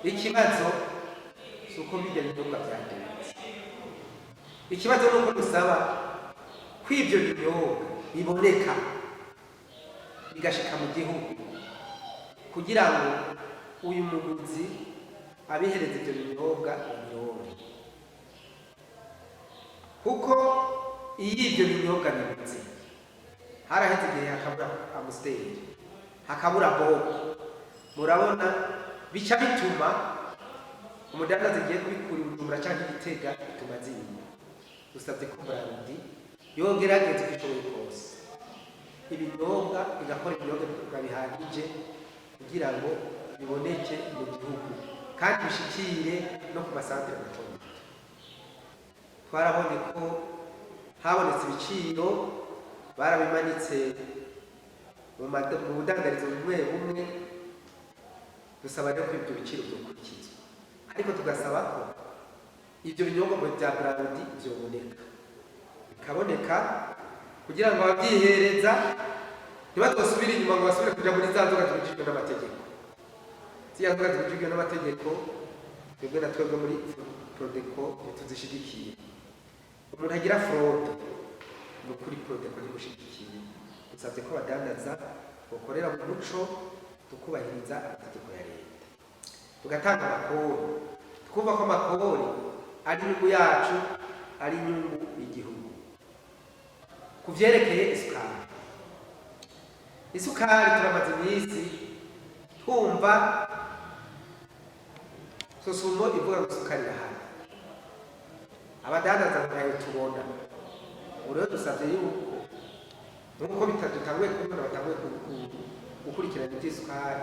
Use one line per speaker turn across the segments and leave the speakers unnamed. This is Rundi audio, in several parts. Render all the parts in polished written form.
Ikibazo si uko bijya binyobwa byadutse, ikibazo ni uko dusaba ko ibyo binyobwa biboneka bigashika mu gihugu, kugira ngo uyu muguzi abihereza ibyo binyobwa babironke, kuko iyo ibyo binyobwa bibuze, haraheze igihe hakabura Amstel, hakabura Bock, murabona bica bituma umudandaza agiye kubikura i Bujumbura cyangwa i Gitega, bituma azimba. Dusabye ko Brarudi yogerageza uko ishoboye kose, ibinyobwa igakora ibinyobwa bihagije kugira ngo biboneke mu gihugu kandi bishikire no ku masantere mato mato. Twarabonye ko habonetse ibiciro, barabimanitse mu budandarizo bumwe bumwe. Dusaba rero ko ibyo biciro byokurikizwa, ariko tugasaba ko ibyo binyobwa bya Brarudi byoboneka, bikaboneka, kugira ngo ababyihereza ntibazosubire inyuma ngo basubire kuja muri za nzoga zibujijwe n'amategeko. Ziriya nzoga zibujijwe n'amategeko, twebwe na twebwe muri Prodeco ntituzishigikiye. Umuntu agira fraude, ni ukuri Prodeco ntimushigikiye. Dusabye ko abadandaza bakorera mu muco, tukubahiriza amategeko ya leta, tugatanga amakori, twumva ko amakori ari inyungu yacu, ari inyungu y'igihugu. Ku vyerekeye isukari, isukari turamaze iminsi twumva Sosumo ivuga ngo isukari irahari, abadandaza ngo ntayo tubona. Ubu rero dusabye yuko nk'uko bitadutanguye kubona, batanguye gukurikirana iby'isukari,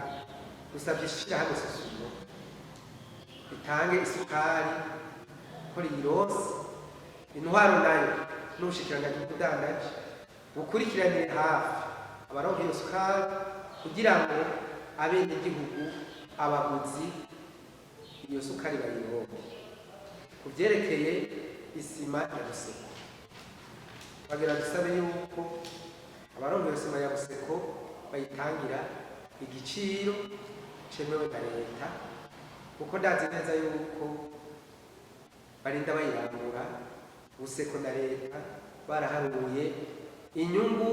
dusabye ishirahamwe Sosumo ritange isukari ko riyironse. Intwaro nayo n'ubushikiranganji bw'ubudandaji bukurikiranire hafi abaronka iyo sukari, kugira ngo abenegihugu, abaguzi, iyo sukari bayironke. Ku vyerekeye isima ya Buseko, bagira dusabe yuko abaronka iyo sima ya Buseko bayitangira igiciro cemewe na leta, kuko ndazi neza yuko barinda bayirangura, Buseko na leta baraharuye inyungu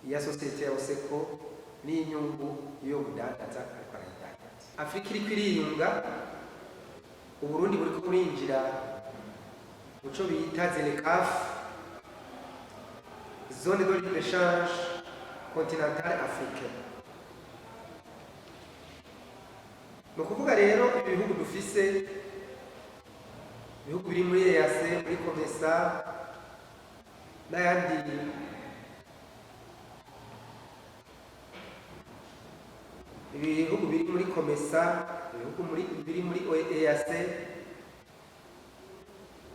ya sosiyete ya Buseko n'inyungu y'uwo mudandaza ariko arayidandaza. Afurika iriko iriyunga, Uburundi buriko burinjira muco bita ZLECAf, zone de libre échange continentale africaine. Ni ukuvuga rero ibihugu dufise, ibihugu biri muri EAC, muri COMESA n'ayandi, ibihugu biri muri COMESA, ibihugu biri muri EAC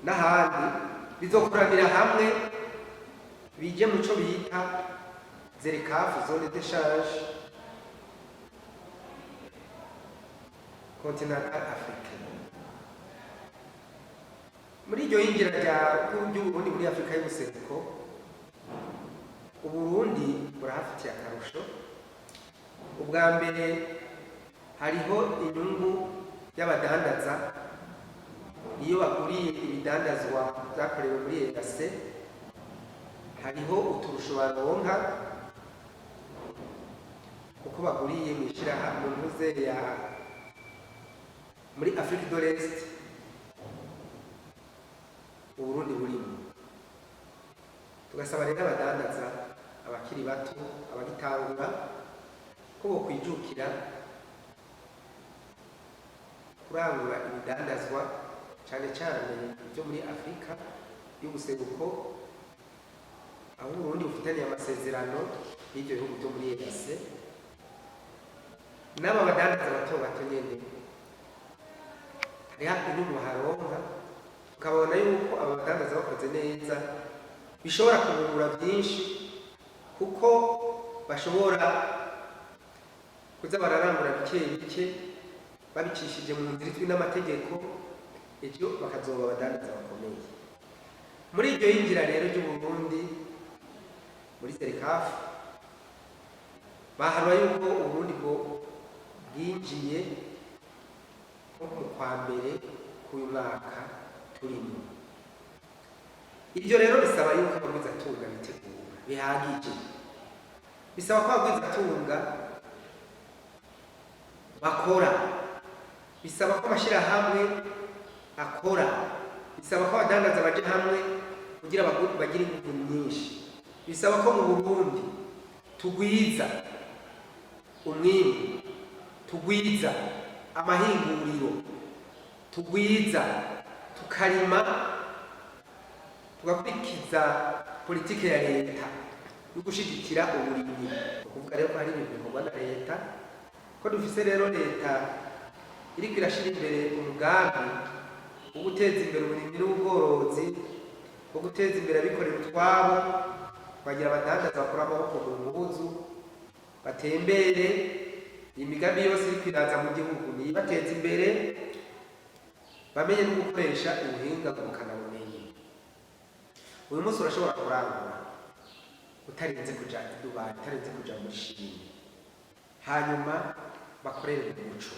n'ahandi, bizokoranira hamwe bije mu cyo bita ZLECAf, zone d'échange continentale africaine. Muri iryo yinjira ry'Uburundi muri Afurika y'ubuseruko, Uburundi burahafitiye akarusho. Ubwa mbere, hariho inyungu y'abadandaza iyo baguriye ibidandazwa byakorewe muri EAC, hariho uturusho baronka kuko baguriye mu ishyirahamwe mpuze ya muri Afrique de l'Est Uburundi burimo. Tugasaba rero abadandaza, abakiri bato, abagitangura, ko bokwijukira kurangura ibidandazwa, cyane cyane ibyo muri Afurika y'ubuseruko, aho Uburundi bufitaniye amasezerano n'ibyo bihugu byo muri EAC. N'aba badandaza bato bato nyene hariho inyungu baharonka. Tukabona yuko aba badandaza bakoze neza bishobora kubungura byinshi, kuko bashobora kuza bararangura bike bike babicishije mu nzira izwi n'amategeko, ejo bakazoba abadandaza bakomeye. Muri iryo yinjira rero ry'Uburundi muri ZLECAf, baharura yuko Uburundi bwo bwinjiye Nko mu kwa mbere k'uyu mwaka turimo. Ibyo rero bisaba yuko abagwizatunga bitegura bihagije, bisaba ko abagwizatunga bakora, bisaba ko amashyirahamwe akora, bisaba ko abadandaza baja hamwe kugira bagire ingufu nyinshi, bisaba ko mu Burundi tugwiza umwimbu, tugwiza amahinguriro, tugwiza tukarima, tugakurikiza politike ya leta yo gushigikira uburimyi. Ni ukuvuga rero ko hari ibintu bikorwa na leta, ko dufise rero leta iriko irashira imbere umugambi wo guteza imbere uburimyi n'ubworozi, wo guteza imbere abikorera utwabo, bagira abadandaza bakura amaboko mu mpuzu, batembere. Imigambi yose iriko iraza mu gihugu niyibateza imbere, bamenye no gukoresha ubuhinga ngurukanabumenyi. Uyu munsi urashobora kurangura utarinze kuja i Dubai, utarinze kuja muri Chine. Hanyuma bakorere mu muco.